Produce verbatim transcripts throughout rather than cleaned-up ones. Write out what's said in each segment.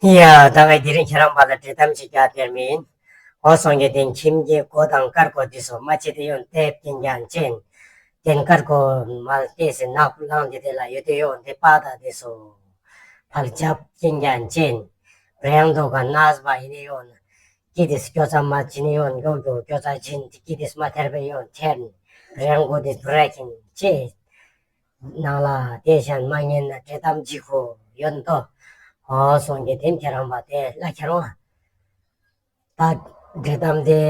ཡ་ད་ངས་དེ་རིང་ཁྱེད་རང་བ་ལ་འབྲེལ་གཏམ་ཅིག་རྒྱག་སྟེར་མི་ཨིན། འོ་སོང་གི་དེན་ཁྱིམ་གྱི་སྒོ་དང་ཀར་སྒོ་དེ་ཚུ་མ་ཕྱེ་སྟེ་ཡོན་ཏེ་རྐྱེན་ཀྱང་ཅན། དེན་ཀར་སྒོ་མ་ཏེ་སེ་ནག་པོ་ལངས་ཏེ་དེ་ལ་ཡོད་དེ་ཡོན་ཏེ་པ་ད་དེ་ཚུ་ཕར་རྒྱབ་རྐྱེན་ཀྱང་ཅན། བྲེང་དོ་ག་ནས་པ་ཨིན་ནི་ཡོན། ཀི་དེ་སྐྱོ་ཚ་མ་ཅི་ནི་ཡོན་གོ་གོ་སྐྱོ་ཚ་ཅན་ཏེ་ཀི་དེ་མ་ཐེར་པེ་ཡོན་ཐེར་ནི་བྲེང་སྒོ་དེ་བྲེག་གིན་ཅན། ནང་ལ་དེ་ཤན་མ་ཉན་ན་འབྲེལ་གཏམ་ཅིག་ཁོ་ཡོད་དོ། འོ་སོང་གི་དེན་ཁྱེད་རང་བ་དེ་ལ་ཁྱེད་རང་ད་འབྲེལ་གཏམ་དེ་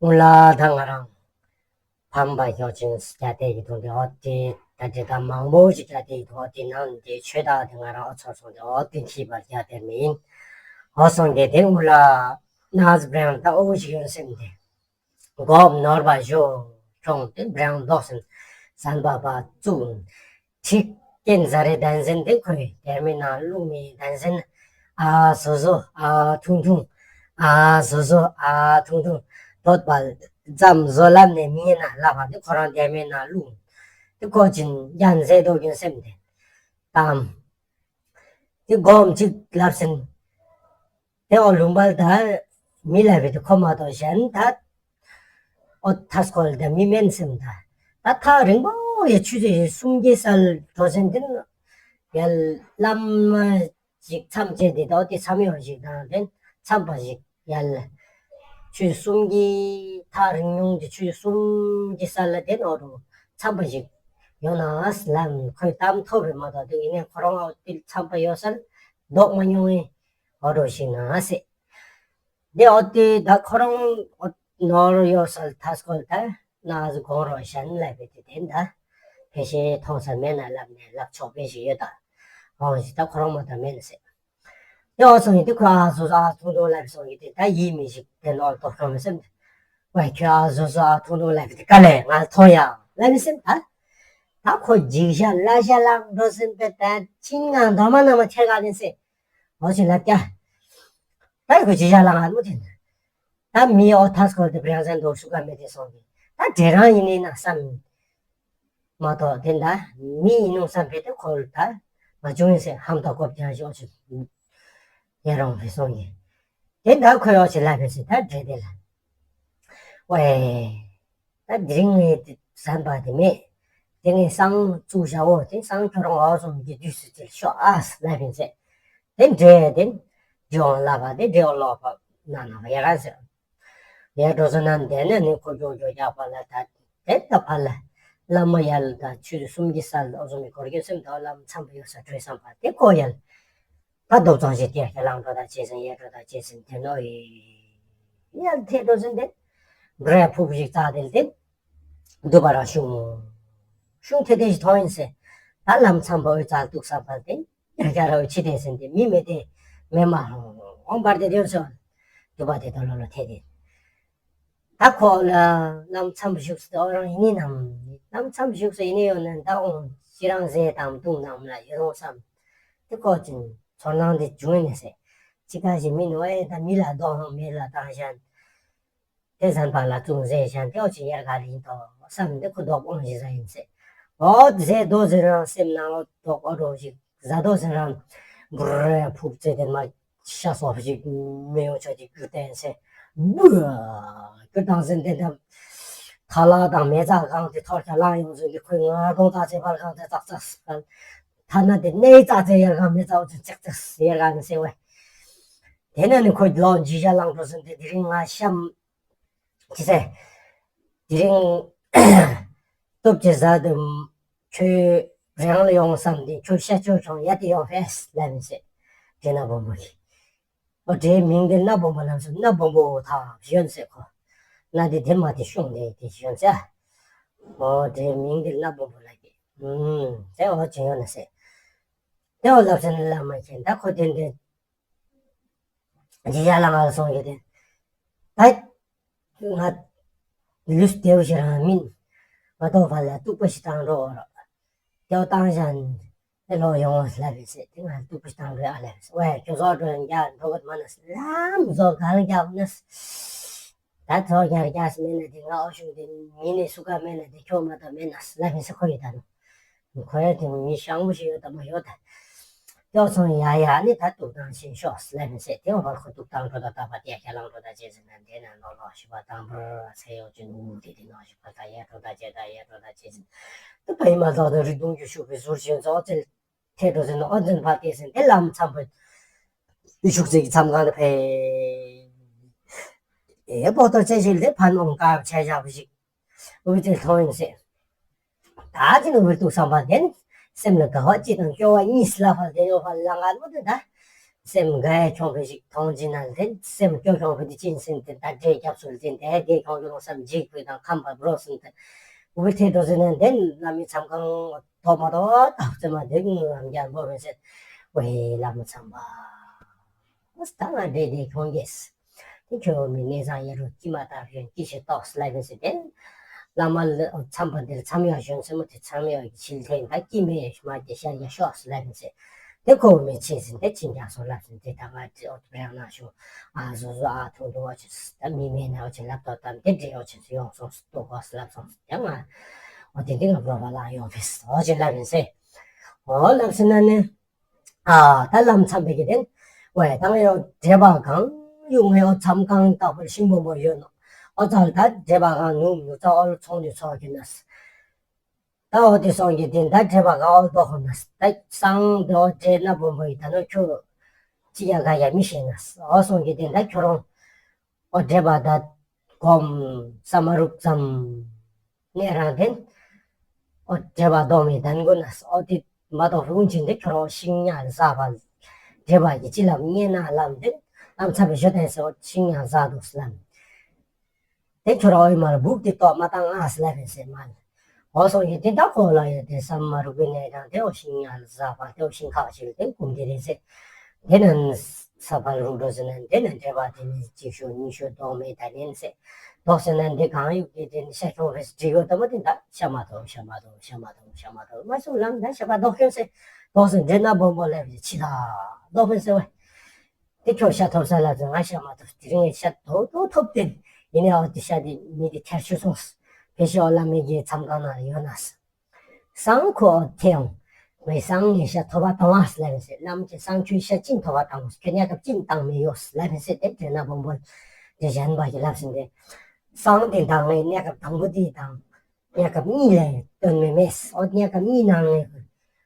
ཨུ་ལ་ད་ང་རང་ཕམ་པ་ཡོད་ཅིང་སྐྱ་དེ་ཡི་དོན་དེ་འོ་དེ་ད་འབྲེལ་གཏམ་མང་པོ་ཞིག་སྐྱ་དེ་ཡི་དོན་དེ་ནང་དེ་ཆོས་ད་དེ་ང་རང་འོ་ཚོར་སོང་དེ་འོ་དེ་ཁྱི་བར་སྐྱ་དེ་མིན། འོ་སོང་གི་དེ་ཨུ་ལ་ནས་བྲེང་ད་ཨུ་ཞིག་ཡོད་སེམས་དེ། སྒོ་ནོར་བ་ཞོ་ཁྱོང་སྟེ་བྲེང་ལྡོག་ཟིན། ཟན་པ་པ་བཙུགས། ཁྲིག་རྐྱེན་ཟ་རེ་དན་ཟིན་ཏེ་ཁོའི་དེར་མི་ནང་བླུགས་མི་དན་ཟིན། ཨ་ཟོ་ཟོ་ཨ་ཐུང་ཐུང་། ཨ་ཟོ་ཟོ་ཨ་ཐུང་ཐུང་། དོད་པ་ཙམ་བཟོ་ལམ་ནས་མི་ཡིན་ན་ལབ་པ་ཏེ་ཁོ་རང་དེར་མི་ནང་བླུགས། ཏེ་ཁོ་ཅིན་ཡང་ཟེ་དོ་གྱོན་སེམས་ཏེ། ཏམ། ཏེ་སྒོམ་ཅིག་ལབ་ཟིན། ཏེ་འོ་ལུང་པ་ལ་ད་མི་ལ་བེ་ཏེ་ཁོ་མ་གཏོགས་གཞན་ད་འོ་ཐ་སྐོལ་ད་མི་མེན་སེམས་ད། ད་ཐག་རིང་པོ་ཡ་ཆུ་ཚོད་གསུམ་གྱི་སལ་འགྲོ་ཟིན་ཏེ་ཡ་བླ་མ་ཞིག་མཚམས་བཅད་དེ་ད་འོ་ཏེ་མཚམས་ཡོང་ཞིག་དང་ཏེ་མཚམས་པ་ཞིག་ཡ་ལ་ཆུ་ཚོད་གསུམ་གྱི་ཐག་རིང་ཉུང་དེ་ཆུ་ཚོད་གསུམ་གྱི་སལ་ལ་ཏེ་འོ་རུ་མཚམས་པ་ཞིག་ཡོང་ནས་ལམ་ཁོའི་གཏམ་ཐོབ་རེ་མ་གཏོགས་ཏེ་ཡིན་ནའི་ཁོ་རང་འོ་ཏེ་མཚམས་པ་ཡོད་སལ་ལྡོག་མ་མྱོང་ངེ། འོ་རོ་ཞིག་ན་ཟེ། ཏེ་འོ་ཏེ་ད་ཁོ་རང་འོ་ནོར་ཡོད་སལ་ཐ་སྐོལ་ད་ན་ཟུག་གོང་རོ་ཞན་ལ་བེ་ཏེ་ཏེ་ད་ཕལ་ཆེར་མཐོང་ས་མེད་ན་ལབ་ནས་ལབ་ཆོག་པེ་ཞིག་ཡོད་ད། འོ་ཞིག་ད་ཁོ་རང་མ་ད་མེན་ཟེ། ཏེ་འོ་སོང་ཡི་ཏེ་ཁོ་ཨ་ཟོ་ཟོ་ཨ་ཐུང་ཐུང་ལབ་སོང་ཡི་ཏེ་ད་ཡིད་མི་ཞིག་ཏེ་ནོར་ཏོག་ཁོ་མི་སེམས་ཏེ། ཝེ་ཁྱོད་ཨ་ཟོ་ཟོ་ཨ་ཐུང་ཐུང་ལབ་ཏེ་ག་ལེ་ང་ཐོང་ཡ་ལབ་མི་སེམས་ད། ད་ཁོ་འཇིགས་ཤ་ལ་ཤ་ལངས་འགྲོ་སེམས་པེ་ད་ཕྱིན་ང་འདོ་མ་ན་མ་ཁྱེར་ག་ལེན་ཟེ། འོ་ཞིག་ལབ་ཀྱ། ད་ཁོ་འཇིགས་ཤ་ལངས་ཨ་མོ་ཏེ། ད་མི་འོ་ཐ་སྐོལ་ཏེ་བྲེང་ཟན་དོ་ཤུ་ག་མེད་དེ་སོང་གི། ད་འདྲེ་རང་ཡིན་ནི་ན་བསམ། མ་གཏོགས་ཏེ་ད་མི་ཡིན་ནོ་བསམ་པེ་ཏེ་ཁོ་ལ་ད་མ་བྱུང་ཡིན་ཟེ་ཧམ་ད་ཀོབ་ཀྱང་ཞོག་ཅིག་ཡ་རོང་བེ་སོང་གི། ཏེ་ད་ཁོས་འོ་ཞིག་ལབ་པེ་ཟེ་ད་འདྲེ་དེ་ལ། ཝེ། ད་དེ་རིང་ངས་ཟན་པ་དེ་མེད། ཏེ་ངས་སང་བཙུགས་བཞག་འོ་ཏེ་སང་ཁྱོད་རང་འོ་སོང་གི་དུས་སུ་ཅིག་ཤོག་ཨ་ལབ་ཡིན་ཟེ། ཏེ་འདྲེ་ཏེ་འདྲེ་འོང་ལབ་པ་ཏེ་འདྲེ་འོང་ལོག་པ་ན་ན་བ་ཡ་ར་ཟེ། ཡ་འགྲོ་སོང་ན་དེ་ནས་ནི་ཁོ་འགྱོ་འགྱོ་རྒྱག་པ་ལ་ད་ཏེ་ད་ཕར་ལ་བླ་མ་ཡ་ལ་ད་ཆུ་ཚོད་གསུམ་གྱི་སལ་འོ་སོང་མི་འཁོར་གྱི་སེམས་ད་བླ་མ་མཚམས་པ་ཡོད་ས་གྲོས་བསམ་པ་ཏེ་ཁོ་ཡ་ལ། ད་རྡོབ་ཚང་ཞིག་སྟེར་ཁས་བླངས་འགྲོ་དང་བྱས་ཟིན་ཡལ་འགྲོ་དང་བྱས་ཟིན་དེ་ནོ་ཡི། ཡལ་ཐལ་འགྲོ་ཟིན་ཏེ། འགྲོ་ཡ་ཕུག་ཞིག་རྩ་དེ་ལ་ཏེ། དུ་བ་ར་ཤུང་། ཤུང་ཐལ་ཏེ་ཞིག་ཐོང་ཡིན་ཟེ། ད་ལམ་མཚམས་པ་འོད་རྩ་ལ་གཏུགས་ས་བར་ཏེ། ཡ་ར་འོད་ཕྱི་ཏེ་ཟིན་ཏེ་མི་མེད་དེ། མེ་མ་ཧོང་བར་ཏེ་དེ་ཡོད་སོ། དུ་བ་དེ་དོ་ལོ་ལོ་ཐལ་ཏེ། ད་ཁོ་ལ་ལམ་མཚམས་བཞུགས་སུ་འོ་རང་ཡིན་ནམ། ལམ་མཚམས་བཞུགས་སུ་ཡིན་ཡོད་ན་ད་འོང་ཅི་རང་ཟས་དང་བཏུང་དང་ལ་ཡོད་རུང་བསམ། དེ་ཁོ་ཅིན་ཚོར་སྣང་དེ་བྱུང་ཡིན་ཟེ། ཅི་ག་ཞིག་མིན་འོ་ཨེ་ད་མི་ལ་རྡོག་ཧང་མེ་ལ་བཏང་ཞན། དེ་ཟན་པ་ལ་བཙུགས་ཟས་ཞན་དེ་འོ་ཅི་ཡར་ག་ལི་ཡིན་ཏོ་བསམ་དེ་ཁོ་རྡོག་འོང་ཞིག་ཟ་ཡིན་ཟེ། འོ་ཟས་རྡོག་ཟེར་རང་སེམས་ནང་འོ་རྡོག་འོ་རོ་ཞིག་ཟ་རྡོག་ཟེར་རང་། འབུར་ཕུག་ཙེ་དེ་མ། ཤ་སོགས་ཤིག་མི་ཡོང་ཆོག་ཅིག་རྒྱུ་བསྟན་ཟེ། བུ། རྒྱུ་བཏང་ཟིན་ཏེ་འདམ། ཐ་ལ་དང་མེ་བཙའ་གང་དེ་ཐོར་ཁ་ལང་ཡོང་ཟིན་ཏེ་ཁོའི་ང་གདོང་ཙག་ཙེ་ཕར་གང་ཙེ་ཙག་ཙག་ཟེར། ཐ་ན་དེ་ནས་ཙག་ཙེ་ཡར་གང་མེ་ཙག་འོ་ཙེ་ཙག་ཙག་ཡར་གང་ཟེར་བས། དེ་ནས་ནི་ཁོ་ལོག་འཇིགས་ཤ་ལངས་འགྲོ་ཟིན་ཏེ་དེ་རིང་ང་ཤམ། ཅི་ཟེར། དེ་རིང་། སྟོབས་ཀྱི་ཟ་དུ། ཁྱོད་རང་ལ་ཡོང་བསམ་སྟེ་ཁྱོད་ཤ་ཆོས་ཆོང་ཡ་དེ་ཡོང་ཕེས་ལབ་མི་ཟེར། དེ་ན་བོང་བུ་གི། འོ་དེའི་མིང་དེ་ན་བོང་བུ་ལབ་སོང་། ན་བོང་བུ་ཐག་ཞོན་ཟེར་ཁོ། ན་དེ་དེ་མ་དེ་ཤོང་དེ་དེ་ཞོན་ཟེར། འོ་དེའི་མིང་དེ་ན་བོང་བུ་ལབ་གི། ཨུམ། དེ་འོ་ཅི་ཡོང་ན་ཟེར། དེ་འོ་ལབ་སོང་ན་ལ་མ་ཁྱེད་ད་ཁོ་དེ་འདྲའི། རྗེ་ཡ་ལ་ང་ལ་སོང་ཡོད་དེ། ད། ང་ལུས་བདེ་བོ་ཞིག་རང་མིན། ང་ཏོ་ཕ་ལ་སྟུག་པོ་ཞིག་བཏང་འགྲོ་རོགས། དེ་བོ་བཏང་ཞན། དེ་ལོ་ཡོང་བ་ལབ་ཡིན་ཟེར་དེ་ང་སྟུག་པོ་ཞིག་བཏང་འགྲོ་ཨ་ལབ་ཡིན་ཟེར་ཝེ་ཁྱོད་ཚོ་འགྲོ་ཡང་རྒྱག་འགྲོ་གི་མ་ན་ཟེར་ལམ་བཟོ་གང་རྒྱག་ན་ཟེར། ད་ཚོ་རྒྱག་རྒྱག་ཟེར་མེད་ན་དེ་ང་ཨོ་ཤུང་དེ་མི་ནི་སུ་ག་མེད་ན་དེ་ཁྱོད་མ་གཏོགས་མེད་ན་ཟེར་ལབ་ཡིན་ཟེར་ཁོ་ཡི་ད་ནོ། ཁོ་ཡ་དེ་མི་ཤང་མོ་ཞིག་ཡོད་ད་མ་ཡོད་ད། ཏེ་བོ་སོང་ཡ་ཡ་ནི་ད་དུག་ཏང་ཤེས་ཤོག་ལེབ་ཨིན་ཟེར། ཏེ་བོ་ཕར་ཁོ་དུག་ཏང་འགྲོ་ད་ད་པ་ཏེ་ཁ་ལང་འགྲོ་ད་ཅེས་ཟེར་ན་ཏེ་ན་ནོ་ལོ་ཤི་བ་ཏང་པར་ཚེ་ཡོ་ཅུན་ཨུ་ཏེ་ཏེ་ནོ་ཤི་བ་ད་ཡ་འགྲོ་ད་ཅེ་ད་ཡ་འགྲོ་ད་ཅེས་ཟེར། ཏེ་པ་ཨིན་མ་ཏོ་ཏེ་རི་དུང་གི་ཤུགས་པའི་ཟུར་ཞིག་ཚོ་ཨོ་ཙེ་ཐེ་འགྲོ་ཟེར་ནོ། ཨོ་ཙེ་ཕ་ཏེ་ཟེར་ཏེ་ལམ་མཚམས་པ་ཤུགས་ཚེ་གི་མཚམས་ཁང་ཏེ་ཕེ་ཨེ་པོ་ཏོ་ཅེ་ཞིག་ཏེ་ཕན་ཨོང་ཀ་ཆ་ཞག་པ་ཞིག་འུ་ཅེ་ཐོང་ཨིན་ཟེར། ད་ཅི་ནི་འུ་ཏུ་སམ་པ་ཏེན་སེམས་ལ་དགའ་བ་ཅིག་དང་སྐྱོ་བ་གཉིས་ལ་ཕར་ཏེ་ཡོ་ཕར་ལང་ང་ནོ་ཏེ་ད་སེམས་དགའ་ཡ་ཁྱོང་ཕེ་ཞིག་ཐོང་ཅི་ན་ཏེ་སེམས་སྐྱོ་ཁྱོང་ཕེ་ཏེ་ཅིན་སེམས་ཏེ་ད་འདྲེ་རྒྱབ་སུལ་ཏེ་ཏེ་དེ་ཁྱོང་ཁྱོང་སམ་འཇིགས་པེ་དང་ཁམས་པ་འབྲོ་སེམས་ཏེ་འུ་ཐེ་འགྲོ་ཟེར་ན་ཏེ་ལམ་མི་མཚམས་ཁང་ཐོབ་མ་ཐོབ་ད་ཙེ་མ་ཏེ་ལམ་རྒྱལ་པོ་མེ་ཟེར་ཝེ་ལམ་མི་མཚམས་པ་ད་ང་འདྲེ་དེ་ཁྱོང་གེས། ཏེ་ཁྱོད་མི་གནས་ཚང་ཡ་རུ་སྐྱི་མ་ཏག་ཡོན་སྐྱི་ཤེས་ཏོགས་ལེབ་ཨིན་ཟེར་ཏེ། བླ་མ་ལ་མཚམས་པ་འདིར་མཚམས་ཡོ་གཞོན་སེ་མོ་ཏེ་མཚམས་ཡོ་གི་ཕྱིར་ཐེན་ད་སྐྱི་མེ་མ་ཏེ་ཤ་ཡ་ཤོག་ལེབ་ཨིན་ཟེར། ཏེ་ཁོ་མེ་ཆེ་ཟིན་ཏེ་ཅིན་ཀྱང་སོ་ལེབ་ཟིན་ཏེ་ད་ང་ཏེ་ཨོ་ཏེ་རང་ན་ཤོ་ཨ་ཟོ་ཟོ་ཨ་ཐུང་ཐུང་ཨོ་ཅེ་ད་མི་མེ་ན་ཨོ་ཅེ་ལབ་ཏོ་ཏམ་ཏེ་འདྲེ་ཨོ་ཅེ་ཡོང་སོང་སྟོ་གོས་ལེབ་སོང་ཏེ་ང་ཨོ་ཏེ་འདི་ང་བོ་བ་ལ་ཡོང་ཕེས་ཨོ་ཅེ་ལེབ་ཨིན་ཟེར། ཨོ་ལེབ་ཟིན་ན་ནི། ཨ་ད་ལམ་མཚམས་པའི་གི་ཏེན་ཝེ་ད་ཡོ་འདྲེ་བ་གང་ཡུ་ངེ་ཨོ་མཚམས་ཁང་ཏག་པར་ཤིང་བོ་བོ་ཡོད་ནོ། ཨོ་ཙལ་ད་འདྲེ་བ་གང་ནུ་ནུ་ཙ་ཨོལ་ཚོང་ནི་ཚོགས་ཀྱི་ནས། ད་ཨོ་ཏེ་སོང་གི་ཏེན་ད་འདྲེ་བ་གང་ཨོལ་དོ་ཧོ་ནས་ད་སང་ཏེ་ཨོ་འདྲེ་ན་བོ་བོ་ཡི་ད་ནོ་ཁྱོ་ཅི་ཡ་ག་ཡ་མི་ཤེས་ནས་ཨོ་སོང་གི་ཏེན་ད་ཁྱོ་རོང་ཨོ་འདྲེ་བ་ད་གོམ་ས་མ་རུབ་ཙམ་ནེ་རང་ཏེན་ཨོ་འདྲེ་བ་དོ་མི་དན་གོ་ནས་ཨོ་ཏེ་མ་དོ་ཧུན་ཅིན་ཏེ་ཁྱོ་རོ་ཤིང་ཉ་ལ་ཟ་བ་འདྲེ་བ་གི་ཅི་ལབ་ཉེ་ན་ལམ་ཏེན་ལམ་ཚ་བེ་ཞོ་ཏེན་སེ་ཨོ་ཤིང་ཉ་ལ་ཟ་དོ་སི་ལམ་ཏེ་ཁྱོ་རོ་ཨོ་ཡི་མ་ལ་བུག་ཏེ་ཏོ་མ་ཏང་ཨ་སི་ལབ་ཨིན་ཟེར་མ་ལ། ཨོ་སོང་གི་ཏེན་ད་ཁོ་ལ་ཡོད་ཏེ་ས་མ་རུབ་པེ་ནེ་རང་ཏེ་ཨོ་ཤིང་ཉ་ལ་ཟ་བ་ཏེ་ཨོ་ཤིང་ཁ་བ་ཞིག་ཏེ་ཀུམ་ཏེ་རེ་ཟེར། ཏེ་ནེ་ས་ཕར་རུབ་འགྲོ་ཟེར་ན་ཏེ་ནེ་འདྲེ་བ་ཏེ་ནེ་ཅིག་ཤོ་ཉིས་ཤོ་དོག་མེ་ད་ཏེན་སེ། དོག་ཟེར་ན་ཏེ་གང་ཡུག་ཏེ་ཏེ་ནེ་ཤ་ཁྱོང་ཕེས་འདྲེ་ཡོ་ཏ་མ་ཏེ་ད་ཤ་མ་ཐོབ་ཤ་མ་ཐོབ་ཤ་མ་ཐོབ་ཤ་མ་ཐོབ་མ་སུ་ལམ་ད་ཤ་པ་དོག་ཁྱོང་སེ། དོག་ཟེར་འདྲེ་ན་བོང་བོ་ལེབ་ཅི་ད་དོག་ཕེས་སེ་ཝེ། ཏེ་ཁྱོ་ཤ་ཐོབ་ས་ལ་ཟེར་ང་ཤ་མ་ཐོབ་དེ་རིང་ངས་ཤ་ཐོབ་ཐོབ་ཐོབ་ཏེ་ཡིན་ནའི་ཨོ་ཏེ་ཤ་དེ་མི་དེ་ཁྱེར་ཤོ་སོང་སེ་ཕེ་ཤ་ཨོ་ལ་མི་གི་མཚམས་ཁང་ན་ཡོད་ན་སེ། སང་ཁོ་ཨོ་ཐེ་ཡོང་ངས་སང་ངས་ཤ་ཐོབ་པ་ཏང་བ་སེ་ལབ་ཨིན་ཟེར། ལམ་གྱི་སང་ཁྱོད་ཤ་ཅིན་ཐོབ་པ་ཏང་ངོ་ཁྱོད་གནས་སྐབས་ཅིན་ཏང་མི་ཡོད་སེ་ལབ་ཨིན་ཟེར། ཏེ་འདྲེ་ན་བོང་བོ་ཏེ་གཞན་པ་གི་ལབ་ཟིན་ཏེ་སང་ཏེ་དང་ངས་གནས་སྐབས་དང་པོ་དེ་དང་གནས་སྐབས་གཉིས་ལས་དོན་མེད་མེད་སེ། ཨོ་གནས་སྐབས་གཉིས་ནང་ནས་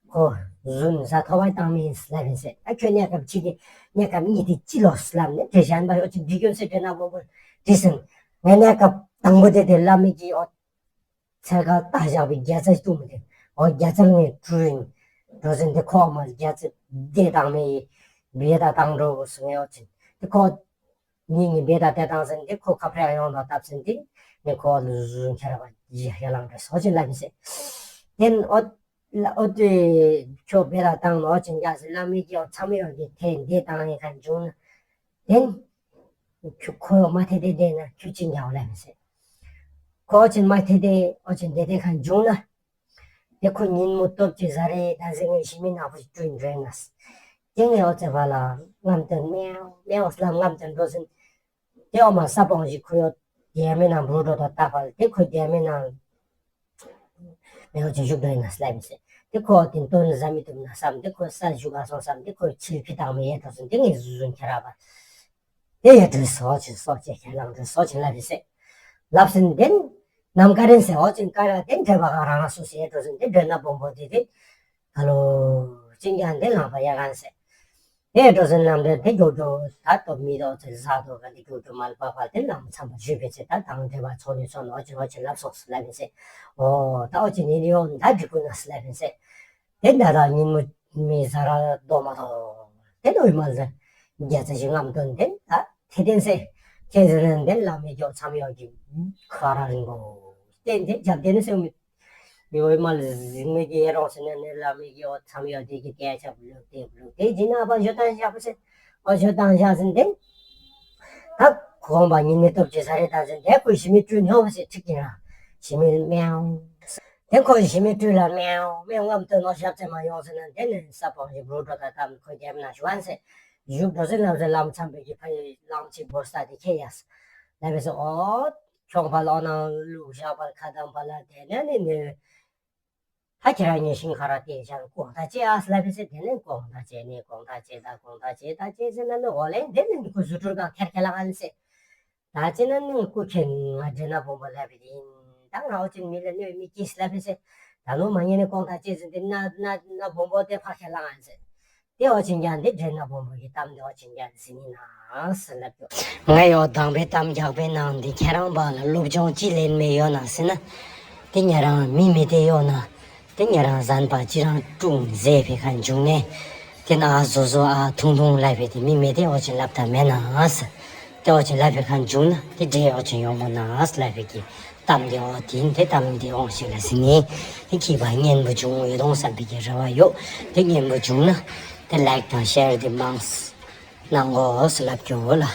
ཁོ་ཟུན་ཟ་ཐོབ་པ་ཏང་མི་ཨིན་སེ་ལབ་ཨིན་ཟེར། ཨ་ཁྱོད་གནས་སྐབས་ཅིག་གི་གནས་སྐབས་གཉིས་དེ་ཅི་ལོ་སེ་ལབ་ནས་ཏེ་གཞན་པ་ཨོ་ཅི་འདི་ཁྱོད་སེ་འདྲེ་ན་བོང་བོ་དྲིས་ཟིན། ངས་གནས་སྐབས་དང་པོ་དེ་དེ་ལ་མི་གི་ཨོ་ཚེ་ག་ལྟ་བཞག་པའི་རྒྱ་ཚ་ཞིག་བཏུང་མི་དེ་ཨོ་རྒྱ་ཚ་ངས་བཀྲུས་ཡིན། འགྲོ་ཟིན་ཏེ་ཁོ་མ་རྒྱ་ཚ་བདེ་ཏང་མི་ཡི་བེ་ད་ཏང་འགྲོ་སེ་ངས་ཨོ་ཅི་ཏེ་ཁོ། ངེ་ངེ་བེ་ད་ཏེ་ཏང་ཟིན་ཏེ་ཁོ་ཁ་ཕྲལ་ཡོང་དོ་ཏབ་ཟིན་ཏེ་ངེ་ཁོ་ལུ་ཟུན་ཁྱེར་བ་ཡ་ཡ་ལང་འདྲེ་སོ་ཅིན་ལབ་ཨིན་ཟེར། ཏེན་ཨོ་ཨོ་ཏེ་ཁྱོ་བེ་ད་ཏང་ནོ་ཅིན་ཡ་ཟེར་ལ་མི་གི་ཨོ་མཚམས་ཡོ་གི་ཐེ་འདི་ཏང་ཡི་ཁན་བྱུང་ན་ཏེན་ཁྱོ་ཁོ་མ་ཐེ་ཏེ་ཏེ་ན་ཁྱོ་ཅིན་ཡ་ལབ་ཨིན་ཟེར། ཁོ་ཅིན་མ་ཐེ་ཏེ་ཨོ་ཅིན་ཏེ་ཏེ་ཁན་བྱུང་ན། ཏེ་ཁོ་ཉིན་མོ་སྟོབས་ཀྱི་ཟ་རེ་ད་ཟེར་ངས་ཞི་མི་ནག་པོ་ཞིག་བཀྲུས་འགྲོ་ནས། ཏེ་ངས་ཨོ་ཙེ་བ་ལ་རྔམ་སྟོན་མེའོ་མེའོ་སི་ལམ་རྔམ་སྟོན་འགྲོ་ཟིན། ཏེ་ཨོ་མ་ས་བོང་ཞིག་ཁོ་ཡོད་དེ་མེ་ནང་འབུ་འགྲོ་དོ་ལྟ་བ་ལ་ཏེ་ཁོ་དེ་མེ་ནང་མེའོ་ཅིག་བཞུགས་འགྲོ་ནས་ལབ་ཨིན་ཟེར། ཏེ་ཁོ་ཏེ་དོན་ཟ་མི་ཐུབ་ན་བསམ་ཏེ་ཁོ་ས་བཞུགས་ག་སོང་བསམ་ཏེ་ཁོ་ཕྱིར་ཕི་ཏང་མེ་ཡེ་འགྲོ་ཟིན་ཏེ་ངས་ཟུ་ཟུན་ཁྱེར་བ། ཏེ་ཡ་དྲི་སོ་ཅིན་སོ་ཅེ་ཁྱེད་ལང་དྲི་སོ་ཅིན་ལབ་ཨིན་ཟེར། ལབ་ཟིན་ཏེན་ནམ་མཁའ་རིན་ཟེར་ཨོ་ཅིན་ཀ་ར་ཏེན་འདྲེ་བ་ག་རང་རང་སུ་ཟེར་འགྲོ་ཟིན་ཏེ་འདྲེ་ན་བོང་བོ་ཏེ་ཏེ་ག་ལོ་ཅིན་ཀྱང་ཏེ་ལང་པ་ཡ་གན་ཟེར། ཏེ་འགྲོ་ཟིན་ལམ་འདྲེ་ཏེ་འགྲོ་འགྲོ་ད་ཏོ་མི་རོ་ཚེ་ཟ་དོ་ག་ཏེ་འགྲོ་འགྲོ་མལ་པ་པ་ཏེ་ལམ་མཚམས་པ་ཞུས་པའི་ཚེ་ད་དང་འདྲེ་བ་ཚོ་ནི་ཚོ་ནོ་ཨོ་ཅིན་ཨོ་ཅིན་ལབ་སོང་ཟེར་ལབ་ཨིན་ཟེར། ཨོ་ད་ཨོ་ཅིན་ནི་ཡོང་ད་འགྲིག་གུ་ན་ཟེར་ལབ་ཨིན་ཟེར། ཏེ་ད་ར་ཉིན་མོ་མི་ཟ་ར་དོ་མ་དོ། ཏེ་ནོ་ཨི་མལ་ཟེར། རྒྱ་ཚ་ཞིག་རྔམ་སྟོན་ཏེན་ད་ཐེ་ཏེན་ཟེར། ཁྱེད་ཟེར་ནན་ཏེན་ལ་མི་གྱོ་མཚམས་ཡོ་གི་ཁ་ར་རིང་པོ། ཏེན་ཏེན་རྒྱབ་ཏེན་ཟེར་མི། མི་ཨི་མལ་ཟིང་མི་གི་ཨེ་རོང་ཟེར་ནན་ལ་མི་གྱོ་མཚམས་ཡོ་ཏེ་གི་ཏེ་ཆབ་ལུག་ཏེ་ལུག་ཏེ་ཇི་ན་པ་ཞོ་ཏང་ཞག་པ་ཟེར། ཨོ་ཞོ་ཏང་ཞག་ཟེར་ཏེན། ད་ཁོང་པ་ཉིན་མི་སྟོབས་ཀྱི་ས་རེ་ད་ཟེར་ཏེ་ཁོ་ཞི་མི་བཀྲུས་ཉོ་བ་ཟེར་ཁྲིག་གི་ར། ཞི་མི་མེའོ། ཏེ་ཁོ་ཞི་མི་བཀྲུས་ལ་མེའོ་མེའོ་རྔམ་སྟོན་ནོ་ཞབས་ཚེ་མ་ཡོང་ཟེར་ན་ཏེ་ནེ་ས་བོང་ཞིག་འབུ་འགྲོ་ད་ཏམ་ཁོ་རྒྱབ་ན་ཞུ་བན་ཟེར། བཞུགས་འགྲོ་ཟེར་ལམ་ཟེར་ལམ་མཚམས་པའི་གི་ཕ་ཡི་ལམ་ཅིག་བོར་ས་ཏེ་ཁྱེད་ཡ་ཟེར། ལ་བས་ཨོ་ཁྱོང་པ་ལོ་ནང་ལུག་ཞག་པ་ཁ་དམ་པ་ལ་ཏེ་ནེ་ནི་ནི། ད་ཁྱེད་རང་ཉེ་ཞིང་ཁ་ར་ཏེ་ཞང་ཀོང་ཏ་ཅེ་ཨ་སི་ལ་ཕེ་ཟེར། ཏེ་ནེ་ཀོང་ཏ་ཅེ་ནེ་ཀོང་ཏ་ཅེ་ད་ཀོང་ཏ་ཅེ་ད་ཅེ་ཟེར་ན་ནི་འོ་ལེ་ཏེ་ནེ་ནི་ཁོ་ཟུ་ཏུར་གང་ཐེར་ཁེ་ལ་གན་ཟེར། ད་ཅི་ན་ནི་སྐུ་མཁྱེན། ང་འདྲེ་སྣ་བོང་བུ་ལ་ཕེ་ཏེ་ཨིན། ད་ང་འོ་ཅིན་མི་ལ་ནི་མི་སྐྱེས་ལ་ཕེ་ཟེར། ད་ནོ་མ་ཉེ་ནི་ཀོང་ཏ་ཅེ་ཟེར་ཏེ་སྣ་སྣ་སྣ་བོང་བུ་ཏེ་ཕར་ཁེ་ལ་གན་ཟེར། ཏེ་འོ་ཅིན་ཀྱང་ཏེ་འདྲེ་སྣ་བོང་བུ་གི་གཏམ་ཏེ་འོ་ཅིན་ཀྱང་ཟིན་ནི་ན་ཟེར་ལབ་ཀྱོག། ང་ཡོ་དང་པའི་གཏམ་རྒྱག་པའི་ནང་འདི་ཁྱེད་རང་བ་ལ་སློབ་སྦྱོང་ཅི་ལེན་མེ་ཡོད་ན་ཟེར་ན། ཏེ་ཉེ་རང་མི་མེ་ཏེ་ཡོད་ན། ཏེ་ཉེ་རང་ཟན་པ་ཅི་རང་ཀྲུང་ཟེ་ཕེ་ཁན་བྱུང་ནེ། ཏེ་ན་ཨ་ཟོ་ཟོ་ཨ་ཐུང་ཐུང་ལ་ཕེ་ཏེ་མི་མེ་ཏེ་འོ་ཅིན་ལབ་ད་མེ་ན་ཟེར། ཏེ་འོ་ཅིན་ལ་ཕེ་ཁན་བྱུང་ན་ཏེ་འདྲེ་འོ་ཅིན་ཡོང་གོ་ན་ཟེར་ལ་ཕེ་གི་གཏམ་ཏེ་འོ་ཏེ་ཨིན། ཏེ་གཏམ་ཏེ་འོང་ཞིག་ལ་ཟིན་ནི། ཏེ་ཁྱེད་བ་སྙན་པོ་བྱུང་ཡོད་དོང་སམ་པེ་གི་རེ་བ་ཡོད། ཏེ་སྙན་པོ་བྱུང་ན་ཏེ་ལའིཀ་དང་ཤེར་ཏེ་མང་ས་ནང་གོ་ཟེར་ལབ་ཀྱོག་ལ།